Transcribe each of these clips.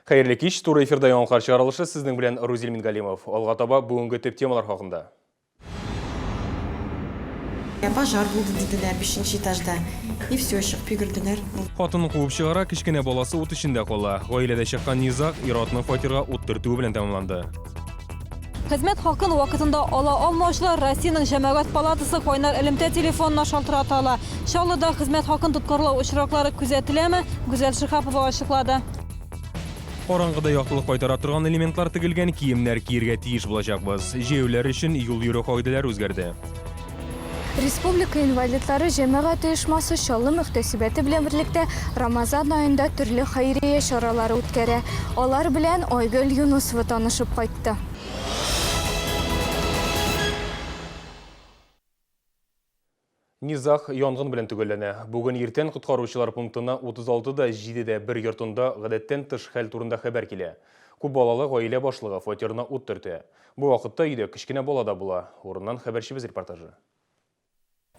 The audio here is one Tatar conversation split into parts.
Хәерле кич, туры эфирда яңалыклар чыгарылышы сезнең белән Рузил Мингалимов. Алга таба бүгенге төп темалар хакында. Пожар булды диделәр бишенче этажда. И все, чыгып йөгерделәр. Хатынын куып чыгара, кечкенә баласы ут эчендә кала. Гаиләдә чыккан низаг ир-атның фатирга ут төртүе белән тәмамланды. Хезмәт хакын вакытында ала алмаучылар Россиянең Җәмәгать палатасы кайнар элемтә телефонына шалтырата ала. Чаллыда хезмәт хакын тоткарлау очраклары күзәтеләме? Гүзәл Шиһапова ачыклады. Караңгыда яктылык кайтара торган элементлар тегелгән киемнәр киергә тиеш булачакбыз. Җәяүлеләр өчен юл йөрү кагыйдәләре үзгәрде. Республика инвалидлары җәмәгать оешмасы Чаллы мөхтәсибәте белән берлектә Рамазан аенда төрле хәйрия чаралары үткәрә. Алар белән Айгөл Юнысова танышып кайтты. Низаг янгын белән төгәлләнә. Бүген иртән коткаручылар пунктына 36 да 7 дә 1 йортында гадәттән тыш хәл турында хәбәр килә. Күп балалы гаилә башлыгы фатирына ут төртә. Бу вакытта өйдә кечкенә бала да була. Урыннан хәбәрчебез репортажы.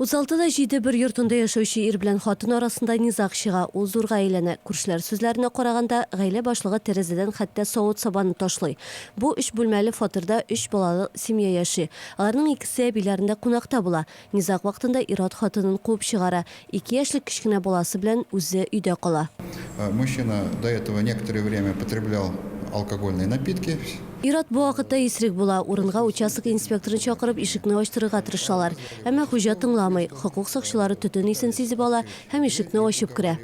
36 да җиде бер йортында яшәүче ир белән хатын арасында низаг чыга, ул зурга әйләнә. Күршеләр сүзләренә караганда, гаилә башлыгы тәрәзәдән хәтта савыт-сабаны ташлый. Бу өч бүлмәле фатирда өч балалы семья яши. Аларның икесе әбиләрендә кунакта була. Низаг вакытында ир-ат хатынын куып чыгара, ике яшьлек кечкенә баласы белән үзе өйдә кала. Мужчина до этого некоторое время потреблял алкогольные напитки. Ир-ат бу вакытта исерек була. Урынга участок инспекторын чакырып, ишекне ачтырырга тырышалар. Әмма хуҗа тыңламый. Хокук сакчылары төтен исен сизеп ала һәм ишекне ачып керә.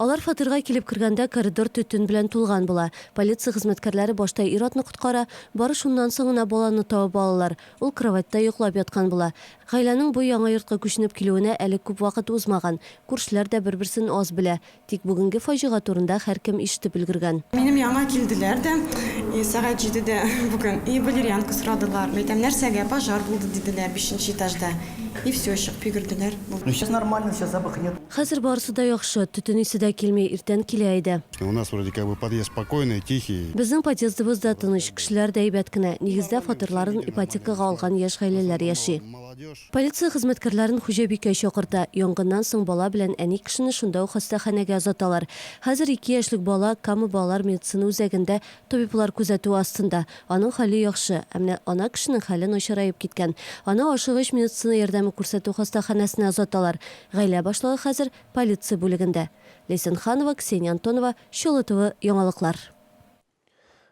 Алар фатирга килеп кергәндә, коридор төтен белән тулган була. Полиция хезмәткәрләре башта ир-атны коткара, бары шуннан соң гына баланы табып алалар. Ул кроватьта йоклап яткан була. Гаиләнең бу яңа йортка күченеп килүенә әле күп вакыт узмаган. Күршеләр дә бер-берсен аз белә. Тик бүгенге фаҗига турында һәркем ишетеп өлгергән. Минем яңа килделәр дә, и сәгать җидедә бүген, и валерьянка сорадылар. Мин әйтәм, нәрсәгә, пожар булды, диделәр, бишенче этажда. И все, чыгып йөгерделәр. Ну сейчас нормально, сейчас запаха нет. Хәзер барысы да яхшы, төтен исе дә килми, иртән килә иде. У нас вроде как бы подъезд спокойный, тихий. Безнең подъездыбыз да тыныч, кешеләр дә әйбәт кенә. Нигездә фатирларын ипотекага алган яшь гаиләләр яши. Полиция хезмәткәрләрен хуҗабикә чакырта. Янгыннан соң бала белән әни кешене шунда ук хастаханәгә озаталар. Хәзер ике яшьлек бала Кама балалар медицина үзәгендә табиблар күзәтүе астында. Аның хәле яхшы. Ә менә ана кешенең хәле начараеп киткән. Аны ашыгыч медицина ярдәме күрсәтү хастаханәсенә озаталар. Гаилә башлыгы хәзер полиция бүлегендә. Ләйсән Ханова, Ксения Антонова, Чаллы ТВ, яңалыклар.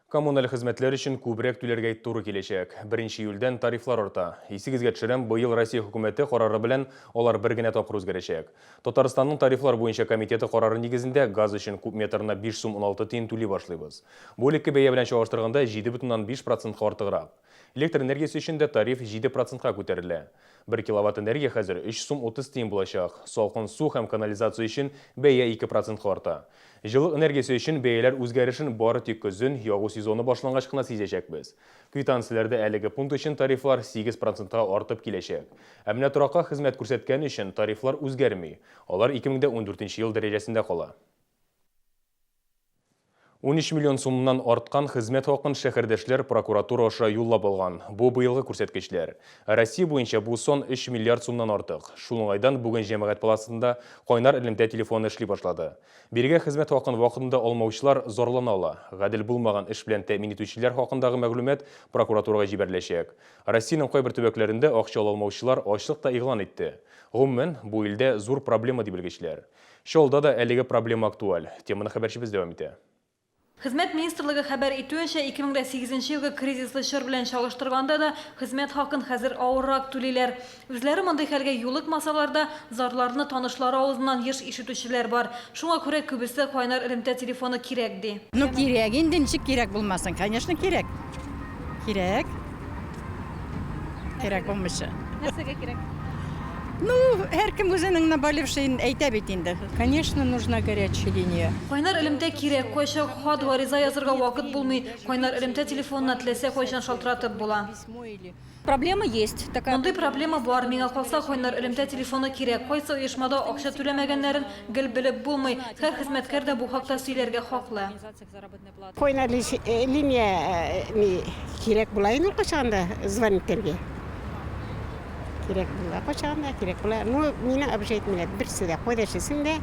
Коммуналь хезмәтләр өчен күбрәк түләргә туры киләчәк. Беренче июльдән тарифлар арта. Исегезгә төшерәм, быел Россия хөкүмәте карары белән алар бер генә тапкыр үзгәрәчәк. Татарстанның тарифлар буенча комитеты карары нигезендә газ өчен куб метрына 5 сум 16 тиен түли башлыйбыз. Бу элекке бәя белән чагыштырганда 7,5 процентка артыграк. Электр энергиясе өчен дә тариф 7 процентка күтәрелә. Бер киловатт энергия хәзер 3 сум 30 тиен булачак. Салкын су һәм канализация өчен бәя 2 процентка арта. Җылылык энергиясе өчен бәяләр үзгәрешен бары тик көзен, ягу сезоны башлангач кына сизәчәкбез. Квитанцияләрдә әлеге пункт өчен тарифлар 8 процентка артып киләчәк. Ә менә торакка хезмәт күрсәткән өчен тарифлар үзгәрми. Алар 2014 ел дәрәҗәсендә кала. 13 миллион сумнан арткан хезмәт хакын шәһәрдәшләр прокуратура аша юллап алган. Бу быелгы күрсәткечләр. Ә Россия буенча бу сан 3 миллиард сумнан артык. Шул уңайдан бүген Җәмәгать палатасында кайнар элемтә телефоны эшли башлады. Бирегә хезмәт хакын вакытында алмаучылар зарлана ала. Гадел булмаган эш белән тәэмин итүчеләр хакындагы мәгълүмат прокуратурага җибәреләчәк. Россиянең кайбер төбәкләрендә акча ала алмаучылар ачлык та игълан итте. Гомумән, бу илдә зур проблема, ди белгечләр. Чаллыда да әлеге проблема актуаль. Теманы хәбәрчебез дәвам итә. Хезмәт министрлыгы хәбәр итүенчә, 2008 елгы кризислы чор белән чагыштырганда да, хезмәт хакын хәзер авыррак түлиләр. Үзләре мондый хәлгә юлыкмасалар да, зарларны танышлары авызыннан еш ишетүчеләр бар. Шуңа күрә күбесе кайнар элемтә телефоны кирәк, ди. Ну кирәк инде, ничек кирәк булмасын, конечно кирәк. Кирәк. Кирәк булмыйча. Нәрсәгә кирәк? Ну, һәркем үзенең наболевшиен әйтә бит инде. Конечно, нужна горячая линия. Кайнар элемтә кирәк. Кайчак хат, гариза язырга вакыт булмый. Кайнар элемтә телефонына теләсә кайчан шалтыратып була. Проблема есть такая. Мондый проблема бар. Миңа калса, кайнар элемтә телефоны кирәк. Кайсы оешмада акча түләмәгәннәрен гел белеп булмый. Һәр хезмәткәр дә бу хакта сөйләргә хаклы. Кайнар линия ни кирәк була инде кайчагында звонить итәргә. Кирәк була кайчагында, кирәк була. Ну, мине обижать итмиләр берсе дә. Кайда эшләсәң дә,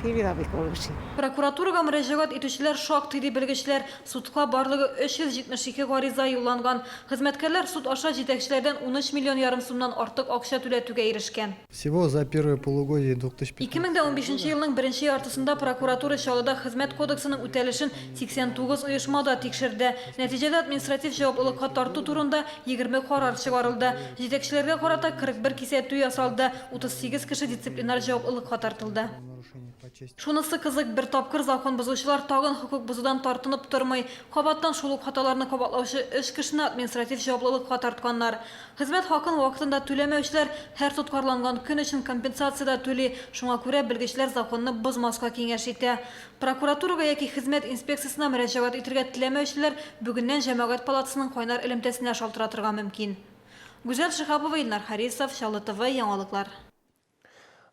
Фирил абый булып эшли. Прокуратурага мөрәҗәгать итүчеләр шактый, ди белгечләр. Судка барлыгы 372 гариза юлланган. Хезмәткәрләр суд аша җитәкчеләрдән 13 миллион ярым сумнан артык акча түләтүгә ирешкән. Всего за первое полугодие 2015 2015 елның беренче яртысында прокуратура Чаллыда Хезмәт кодексының үтәлешен 89 оешмада тикшерде. Нәтиҗәдә административ җаваплылыкка тарту турында 20 карар чыгарылды. Җитәкчеләргә карата 41 кисәтү ясалды, 38 кеше дисциплинар җаваплылыкка тартылды. Шунысы кызык, бер тапкыр закон бозучылар тагын хокук бозудан тартынып тормый. Кабаттан шул ук хаталарны кабатлаучы өч кешене административ җаваплылыкка тартканнар. Хезмәт хакын вакытында түләмәүчеләр һәр тоткарланган көн өчен компенсация дә түли, шуңа күрә белгечләр законны бозмаска киңәш итә. Прокуратурага яки хезмәт инспекциясенә мөрәҗәгать итергә теләмәүчеләр бүгеннән Җәмәгать палатасының кайнар элемтәсенә шалтыратырга мөмкин. Гүзәл Шиһапова, Илнар Харисов, Чаллы ТВ, яңалыклар.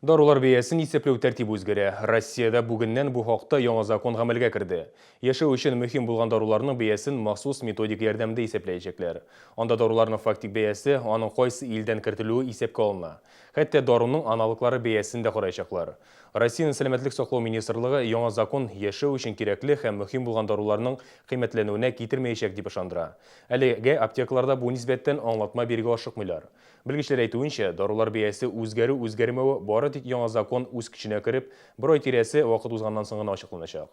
Дарулар бәясен исәпләү тәртибе үзгәрә. Россиядә бүгеннән бу хакта яңа закон гамәлгә керде. Яшәү өчен мөһим булган даруларның бәясен махсус методик ярдәмдә исәпләячәкләр. Анда даруларның фактик бәясе, аның кайсы илдән кертелүе исәпкә алына. Хәтта даруның аналоглары бәясен дә караячаклар. Россиянең Сәламәтлек саклау министрлыгы яңа закон яшәү өчен кирәкле һәм мөһим булган даруларның кыйммәтләнүенә китермәячәк дип ышандыра. Әлегә аптекаларда бу нисбәттән аңлатма бирергә ашыкмыйлар. Белгечләр әйтүенчә, дарулар бәясе үзгәрү-үзгәрмәве бары тик яңа закон үз көченә кереп, бер ай тирәсе вакыт узганнан соң гына ачыкланачак.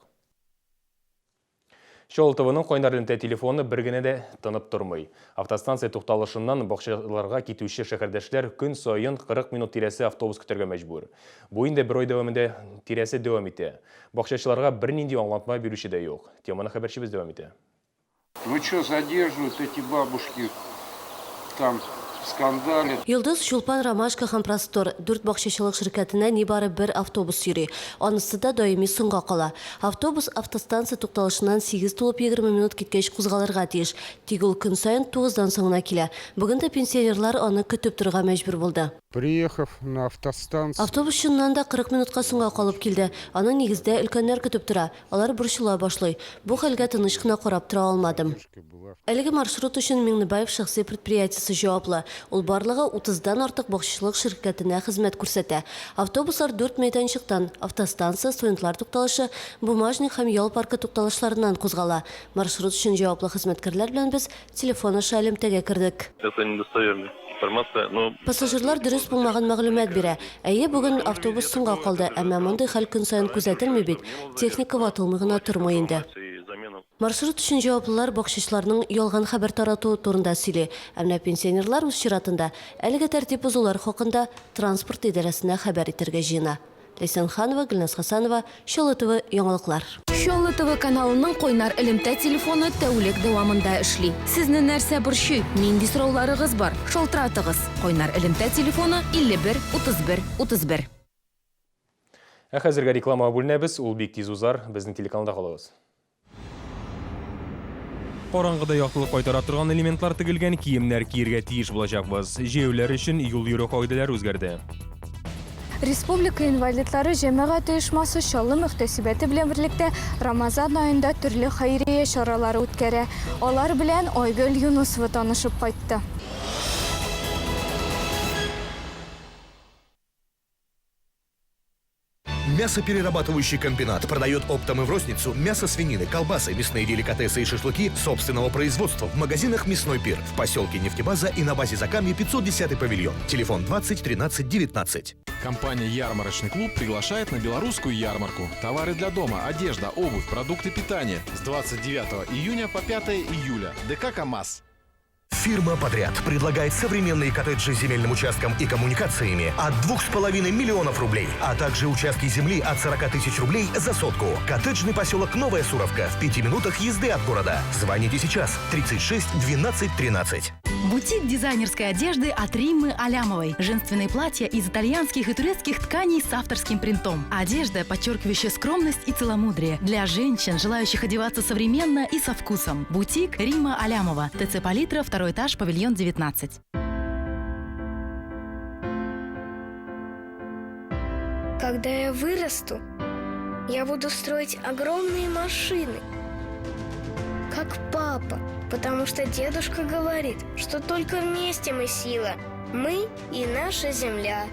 Чаллы ТВның кайнар элемтә телефоны бер генә дә тынып тормый. Автостанция тукталышыннан бакчаларга китүче шәһәрдәшләр көн саен 40 минут тирәсе автобус көтәргә мәҗбүр. Бу инде бер ай дәвамында тирәсе дәвам итә. Бакчачыларга бернинди аңлатма бирүче дә юк. Теманы хәбәрчебез дәвам итә. Вы чё задерживают эти бабушки там скандалят. Йолдыз, Чулпан, Ромашка һәм Простор, дүрт бакчачылык ширкәтенә нибары бер автобус йөри. Анысы да даими соңга кала. Автобус автостанция тукталышыннан сигез тулып 20 минут киткәч кузгалырга тиеш. Тик ул көн саен тугыздан соң гына килә. Бүген дә пенсионерлар аны көтеп торырга мәҗбүр булды. Приехав на автостанцию. Автобус чыннан да 40 минутка соңга калып килде. Аны нигездә өлкәннәр көтеп тора. Алар борчыла башлый. Бу хәлгә тыныч кына карап тора алмадым. Әлеге маршрут өчен Миңнебаев шәхси предприятиесе җаваплы. Ул барлыгы утыздан артык бакчачылык ширкәтенә хезмәт күрсәтә. Автобуслар дүрт мәйданчыктан, автостанция, студентлар тукталышы, Бумажник һәм Ял паркы тукталышларыннан кузгала. Маршрут өчен җаваплы хезмәткәрләр белән без Телефон аша элемтәгә кердек. Это недостоверная информация, но. Пассажирлар дөрес булмаган мәгълүмат бирә. Әйе, бүген автобус соңга калды, әмма мондый хәл көн саен күзәтелми бит. Техника ватылмый гына тормый инде. Маршрут өчен җаваплылар бакчачыларның ялган хәбәр таратуы турында сөйли. Ә менә пенсионерлар үз чиратында әлеге тәртип бозулар хакында транспорт идарәсенә хәбәр итәргә җыена. Ләйсән Ханова, Гөлназ Хасанова, Чаллы ТВ яңалыклар. Чаллы ТВ каналының кайнар элемтә телефоны тәүлек дәвамында эшли. Сезне нәрсә борчый, нинди сорауларыгыз бар, шалтыратыгыз. Кайнар элемтә телефоны 51 31 31. Ә хәзергә рекламага бүленәбез, ул бик тиз узар, безнең телеканалда калыгыз. Караңгыда яктылык кайтара торган элементлар тегелгән киемнәр киергә тиеш булачакбыз. Җәяүләр өчен юл йөрү кагыйдәләре үзгәрде. Республика инвалидлары җәмәгать оешмасы Чаллы мөхтәсибәте белән берлектә Рамазан аенда төрле хәйрия чаралары үткәрә. Алар белән Айгөл Юнысова танышып кайтты. Мясоперерабатывающий комбинат продает оптом и в розницу мясо свинины, колбасы, мясные деликатесы и шашлыки собственного производства в магазинах «Мясной пир» в поселке Нефтебаза и на базе Закамье 510 павильон. Телефон 20 13 19. Компания «Ярмарочный клуб» приглашает на белорусскую ярмарку. Товары для дома, одежда, обувь, продукты питания. С 29 июня по 5 июля. ДК «КамАЗ». Фирма «Подряд» предлагает современные коттеджи с земельным участком и коммуникациями от 2,5 миллионов рублей, а также участки земли от 40 тысяч рублей за сотку. Коттеджный поселок Новая Суровка в 5 минутах езды от города. Звоните сейчас 36 12 13. Бутик дизайнерской одежды от Риммы Алямовой. Женственные платья из итальянских и турецких тканей с авторским принтом. Одежда, подчеркивающая скромность и целомудрие. Для женщин, желающих одеваться современно и со вкусом. Бутик Римма Алямова. ТЦ Палитра, второй этаж, павильон 19. Когда я вырасту, я буду строить огромные машины, как папа, потому что дедушка говорит, что только вместе мы сила, мы и наша земля.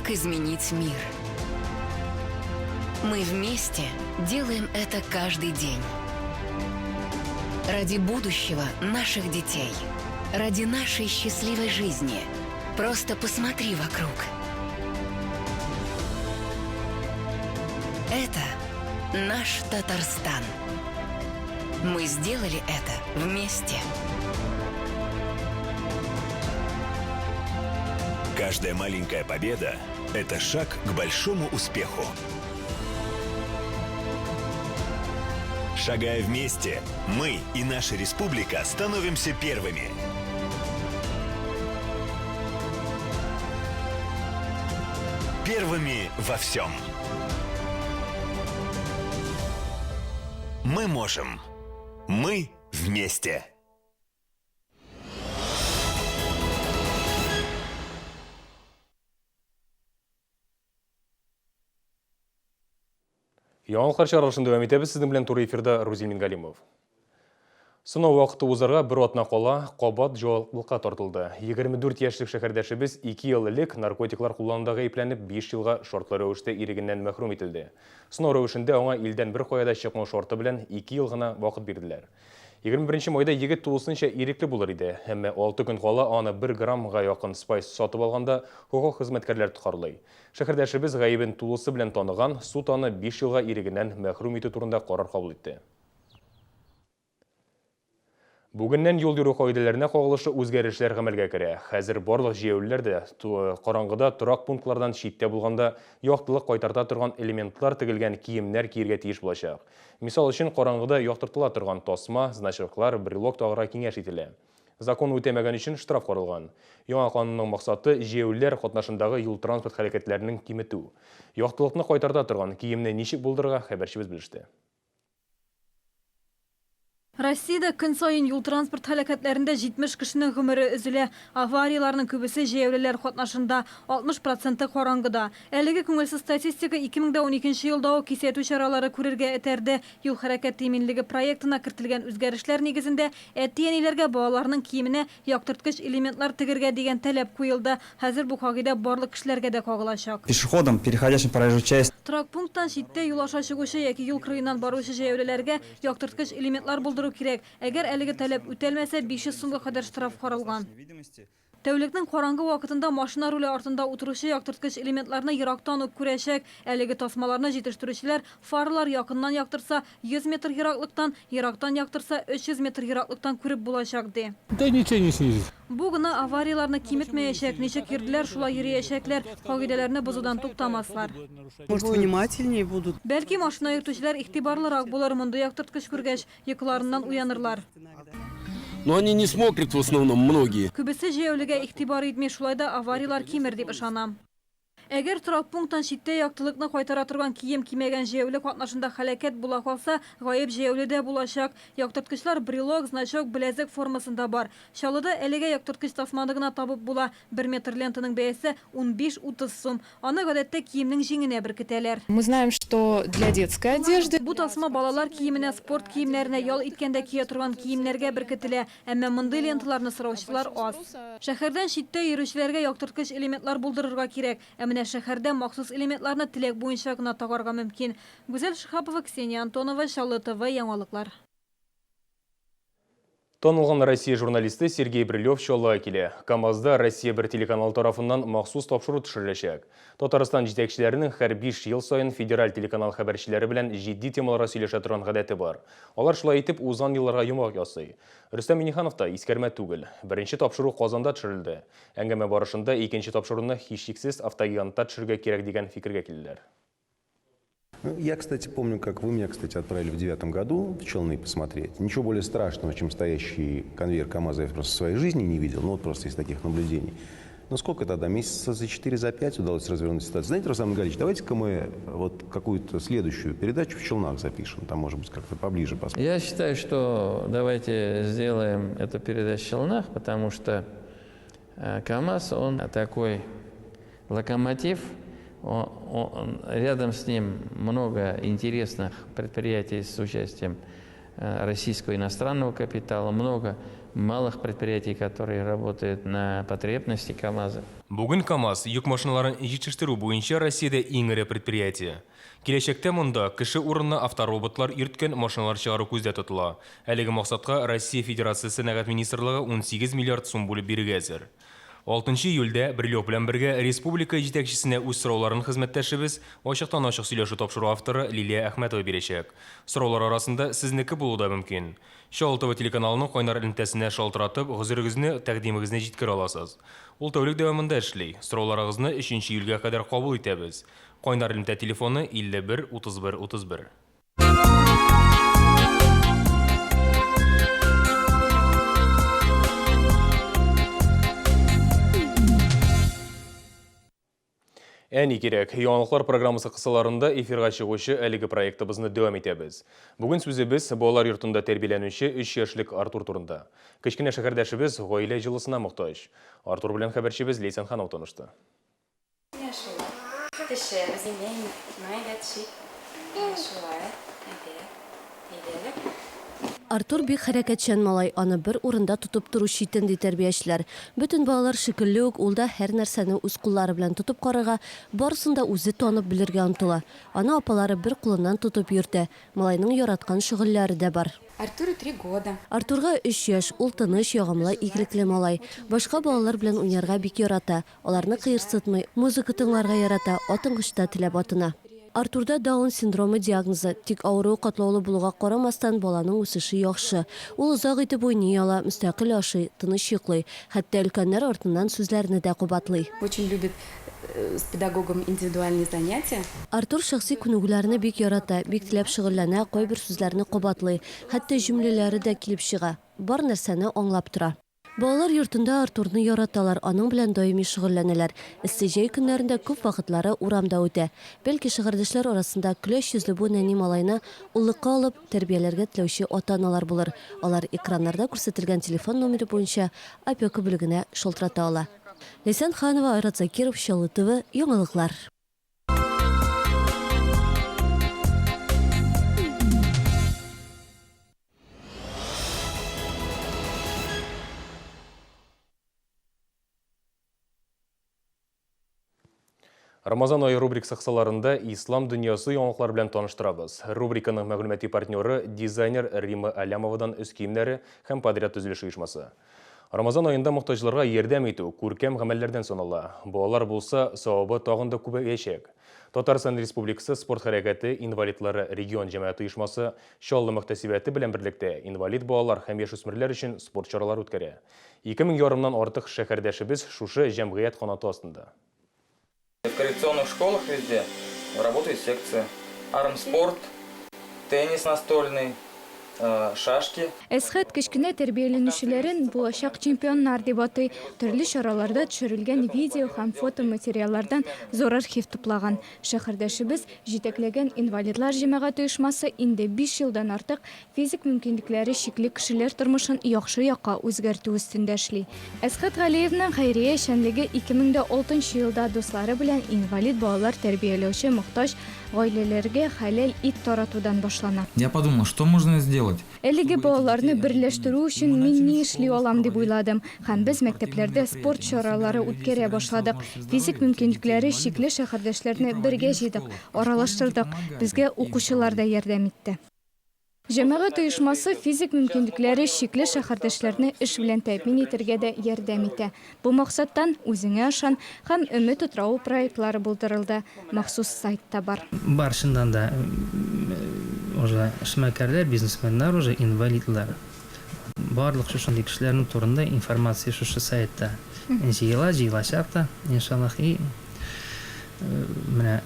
как изменить мир. Мы вместе делаем это каждый день. Ради будущего наших детей. Ради нашей счастливой жизни. Просто посмотри вокруг. Это наш Татарстан. Мы сделали это вместе. Каждая маленькая победа – это шаг к большому успеху. Шагая вместе, мы и наша республика становимся первыми. Первыми во всем. Мы можем. Мы вместе. Яңалыклар чыгарылышын дәвам итәбез. Сезнең белән туры эфирда Рузил Мингалимов. Сынау вакыты узарга бер атна кала, кабат җаваплылыкка тартылды. 24 яшьлек шәһәрдәшебез 2 ел элек наркотиклар куллануда гаепләнеп 5 елга шартлы рәвештә ирегеннән мәхрүм ителде. Сынау рәвешендә аңа илдән беркая да чыкмау шарты белән 2 ел гына вакыт бирделәр. 21 майда егет тулысынча ирекле булыр иде, әмма 6 көн кала аны 1 граммга якын спайс сатып алганда хокук хезмәткәрләре тоткарлый. Шәһәрдәшебез гаебен тулысы белән таныган, суд аны 5 елга ирегеннән мәхрүм итү турында карар кабул итте. Бүгеннән юл йөрү кагыйдәләренә кагылышлы үзгәрешләр гамәлгә керә. Хәзер барлык җәяүлеләр дә караңгыда торак пунктлардан читтә булганда яктылык кайтарта торган элементлар тегелгән киемнәр киергә тиеш булачак. Мисал өчен, караңгыда яктыртыла торган тасма, значоклар, брелок тагарга киңәш ителә. Закон үтәмәгән өчен штраф каралган. Яңа канунның максаты, җәяүлеләр катнашындагы юл-транспорт һәлакәтләренең киметү. Яктылыкны кайтарта торган киемне ничек булдырырга, хәбәрчебез белеште. Россиядә көн саен юл-транспорт һәлакәтләрендә 70 кешенең гомере өзелә. Аварияләрнең күбесе җәяүлеләр катнашында, 60 проценты караңгыда. Әлеге күңелсез статистика 2012 елда ук кисәтү чаралары күрергә этәрде. Юл хәрәкәте иминлеге проектына кертелгән үзгәрешләр нигезендә әти-әниләргә балаларының киеменә яктырткыч элементлар тегергә дигән таләп куелды. Хәзер бу кагыйдә барлык кешеләргә дә кагылачак. Пешеходам, переходящим проезжую часть. Торак пункттан читтә юл аша чыгучы яки юл кырыеннан баручы җәяүлеләргә яктырткыч элементлар булдыру кирәк. Әгәр әлеге таләп үтәлмәсә, 500 сумга кадәр штраф каралган. Тәүлекнең караңгы вакытында машина руле артында утыручы яктырткыч элементларны ерактан ук күрәчәк. Әлеге тасмаларны җитештерүчеләр фаралар якыннан яктырса, 100 метр ераклыктан, ерактан яктырса, 300 метр ераклыктан күреп булачак, ди. Да ничего не снизит. Бу гына аварияләрне киметмәячәк, ничек йөрделәр, шулай йөриячәкләр, кагыйдәләрне бозудан туктамаслар. Может, внимательнее будут. Бәлки, машина йөртүчеләр игътибарлырак булыр, мондый яктырткыч күргәч, йокыларыннан уянырлар. Но они не смотрят в основном многие. Күбесе җәяүлегә игътибар итми, шулай да аварияләр кимер дип ышанам. Әгәр торак пункттан читтә яктылыкны кайтара торган кием кимәгән җәяүле катнашында һәлакәт була калса, гаеп җәяүледә булачак. Яктырткычлар брелок, значок, беләзек формасында бар. Чаллыда әлегә яктырткыч тасманы гына табып була. Бер метр лентаның бәясе 15-30 сум. Аны гадәттә киемнең җиңенә беркетәләр. Мы знаем, что для детской одежды Бу тасма балалар киеменә, спорт киемнәренә, ял иткәндә кия торган киемнәргә беркетелә. Әмма мондый ленталарны сораучылар аз. Шәһәрдән читтә йөрүчеләргә яктырткыч элементлар булдырырга кирәк. Ә менә шәһәрдә махсус элементларны теләк буенча гына тагарга мөмкин. Гүзәл Шиһапова, Ксения Антонова, Чаллы ТВ, яңалыклар. Танылган Россия журналисты Сергей Брилев Чаллыга килә. КАМАЗда Россия бер телеканал тарафыннан махсус тапшыру төшереләчәк. Татарстан җитәкчеләренең һәр 5 ел саен федераль телеканал хәбәрчеләре белән җитди темаларга сөйләшә торган гадәте бар. Алар шулай итеп узган елларга йомгак ясый. Рөстәм Миңнеханов та искәрмә түгел. Беренче тапшыру Казанда төшерелде. Әңгәмә барышында икенче тапшыруны һичшиксез автогигантта төшерергә кирәк дигән фикергә килделәр. Ну, я, кстати, помню, как вы меня, кстати, отправили в 9-м году в Челны посмотреть. Ничего более страшного, чем стоящий конвейер КАМАЗа, я просто в своей жизни не видел. Ну, вот просто из таких наблюдений. Но сколько тогда? Месяца за 4, за 5 удалось развернуть ситуацию. Знаете, Рустам Нургалиевич, давайте-ка мы вот какую-то следующую передачу в Челнах запишем. Там, может быть, как-то поближе посмотрим. Я считаю, что давайте сделаем эту передачу в Челнах, потому что КАМАЗ, он такой локомотив. Рядом с ним много интересных предприятий с участием российского и иностранного капитала, много малых предприятий, которые работают на потребности КАМАЗа. Бүген КАМАЗ, йөк машиналарын җитештерү буенча Россиядә иң эре предприятие. Киләчәктә монда кеше урынына автороботлар йөрткән машиналар чыгару күздә тотыла. Әлеге максатка Россия Федерациясе Сәнәгать министрлыгы 18 миллиард сум бүлеп бирергә әзер. Алтынчы июльдә Брилев белән бергә республика җитәкчесенә үз сорауларын хезмәттәшебез, Ачыктан-ачык сөйләшү тапшыруы авторы Лилия Әхмәтова бирәчәк. Сораулар арасында сезнеке булуы да мөмкин. Чаллы ТВ телеканалының кайнар элемтәсенә шалтыратып, гозерегезне, тәкъдимегезне җиткерә аласыз. Ул тәүлек дәвамында эшли. Сорауларыгызны өченче июльгә кадәр кабул итәбез. Кайнар элемтә телефоны, 51 31 31. Ә ни кирәк, яңалыклар программасы кысаларында эфирга чыгучы әлеге проектыбызны дәвам итәбез. Бүген сүзебез балалар йортында тәрбияләнүче 3 яшьлек Артур турында. Кечкенә шәһәрдәшебез гаилә җылысына мохтаҗ. Артур белән хәбәрчебез Ләйсән Ханова танышты. Менә шулай. Төшәбез инде. Ну, әйдә төшик. Менә шулай. Әйдә. Әйдә. Артур бик хәрәкәтчән малай, аны бер урында тотып тору читен, ди тәрбиячеләр. Бөтен балалар шикелле үк, ул да һәр нәрсәне үз куллары белән тотып карарга, барысын да үзе танып белергә омтыла. Аны апалары бер кулыннан тотып йөртә. Малайның яраткан шөгыльләре дә бар. Артуру три года. Артурга өч яшь, ул тыныч, ягымлы, игелекле малай. Башка балалар белән уйнарга бик ярата. Аларны кыерсытмый, музыка тыңларга ярата, атынгычта теләп атына. Артурда Даун синдромы диагнозы. Тик авыруы катлаулы булуга карамастан, баланың үсеше яхшы. Ул озак итеп уйный ала, мөстәкыйль ашый, тыныч йоклый. Хәтта өлкәннәр артыннан сүзләрне дә кабатлый. Очень любит с педагогом индивидуальные занятия. Артур шәхси күнегүләрне бик ярата, бик теләп шөгыльләнә, кайбер сүзләрне кабатлый. Хәтта җөмләләре дә килеп чыга. Бар нәрсәне аңлап тора. Балалар йортында Артурны яраталар, аның белән даими шөгыльләнәләр. Эссе җәй көннәрендә күп вакытлары урамда үтә. Бәлки шәһәрдәшләр арасында көләч йөзле бу нәни малайны уллыкка алып, тәрбияләргә теләүче ата-аналар булыр. Алар экраннарда күрсәтелгән телефон номеры буенча опека бүлегенә шалтырата ала. Ләйсән Ханова, Айрат Закиров, Чаллы ТВ, яңалыклар. Рамазан ае рубрикасы кысаларында ислам дөньясы яңалыклары белән таныштырабыз. Рубриканың мәгълүмати партнеры дизайнер Рима Алямовадан өс киемнәре һәм подряд төзелеше оешмасы. Рамазан аенда мохтаҗларга ярдәм итү күркәм гамәлләрдән санала. Балалар булса, савабы тагын да күбәячәк. Татарстан Республикасы спорт хәрәкәте инвалидлары регион җәмәгать оешмасы Чаллы мөхтәсибәте белән берлектә инвалид балалар һәм яшүсмерләр өчен спорт чаралары үткәрә. 2000 ярымнан артык шәһәрдәшебез шушы җәмгыять канаты астында. В коррекционных школах везде работают секции. Армспорт, теннис настольный, шашки. Әсхәт кечкенә тәрбияләнүчеләрен булачак чемпионнар дип атый. Төрле чараларда төшерелгән видео һәм фотоматериаллардан зур архив туплаган. Шәһәрдәшебез җитәкләгән инвалидлар җәмәгать оешмасы инде биш елдан артык физик мөмкинлекләре чикле кешеләр тормышын яхшы якка үзгәртү өстендә эшли. Әсхәт Галиевның хәйрия эшчәнлеге 2006 нчы елда дуслары белән инвалид балалар тәрбияләүче мохтаҗ гаиләләргә хәләл ит таратудан башлана. Я подумал, что можно сделать? Әлеге балаларны берләштерү өчен мин ни эшли алам дип уйладым. Һәм без мәктәпләрдә спорт чаралары үткәрә башладык. Физик мөмкинлекләре чикле шәһәрдәшләрне бергә җыйдык, аралаштырдык. Безгә укучылар да ярдәм итте. Җәмәгать оешмасы физик мөмкинлекләре чикле шәһәрдәшләрне эш белән тәэмин итергә дә ярдәм итә. Бу максаттан Үзеңә ышан һәм Өмет утравы проектлары булдырылды, махсус сайт та бар. Бар чыннан да уже эшмәкәрләр, бизнесменнар уже инвалидлар. Барлык шушындый кешеләрнең турында информация шушы сайтта җыела, җыелачак та, иншаллаһ. И менә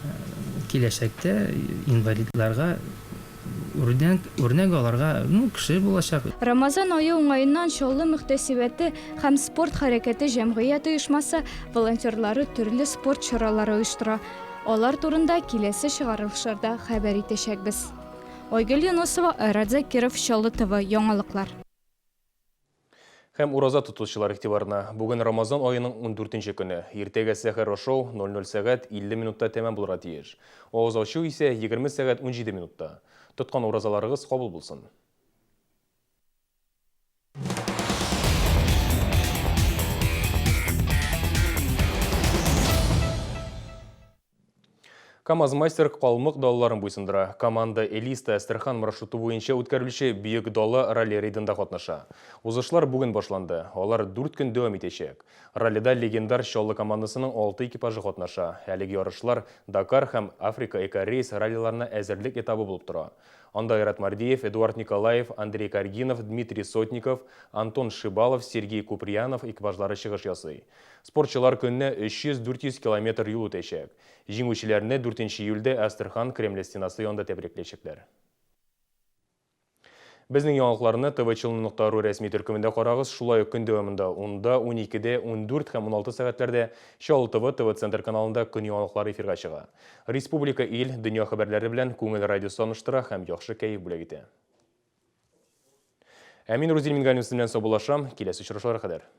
киләчәктә инвалидларга Үрнәк, үрнәк аларга, ну, кеше булачак. Рамазан ае уңаеннан Чаллы мөхтәсибәте һәм спорт хәрәкәте җәмгыять оешмасы волонтерлары төрле спорт чаралары оештыра. Алар турында киләсе чыгарылышларда хәбәр итәчәкбез. Айгөл Юнысова, Айрат Закиров, Чаллы ТВ, яңалыклар. Һәм ураза тотучылар игътибарына. Бүген Рамазан аеның ундүртенче көне. Иртәгә сәхәр ашау 00 сәгать 50 минутта тәмам булырга тиеш. Авыз ачу исә 20 сәгать 17 минутта. Тоткан уразаларыгыз кабул булсын. КАМАЗ-мастер калмык далаларын буйсындыра. Команда Элиста Әстерхан маршруты буенча үткәрелүче Бөек дала ралли-рейдында катнаша. Узышлар бүген башланды. Алар дүрт көн дәвам итәчәк. Раллида легендар Чаллы командасының алты экипажы катнаша. Әлеге ярышлар Дакар һәм Африка Эко-рейс раллиларына әзерлек этабы булып тора. Анда Айрат Мардиев, Эдуард Николаев, Андрей Каргинов, Дмитрий Сотников, Антон Шибалов, Сергей Куприянов экипажлары чыгыш ясый. Спортчылар көненә 300-400 километр юл үтәчәк. Җиңүчеләрне дүртенче июльдә Әстерхан Кремле стенасы янында тәбрикләячәкләр. Безнең яңалыкларны tvchelny.ru рәсми төркемендә карагыз. Шулай ук көн дәвамында унда, уникедә, 14 һәм 16 сәгатьләрдә Чаллы ТВ, ТВ-центр каналында көн яңалыклары эфирга чыга. Республика, ил, дөнья хәбәрләре белән Күңел радиосы таныштыра һәм яхшы кәеф бүләк итә. Ә мин Рузил Мингалимов белән саубуллашам. Киләсе очрашуларга кадәр.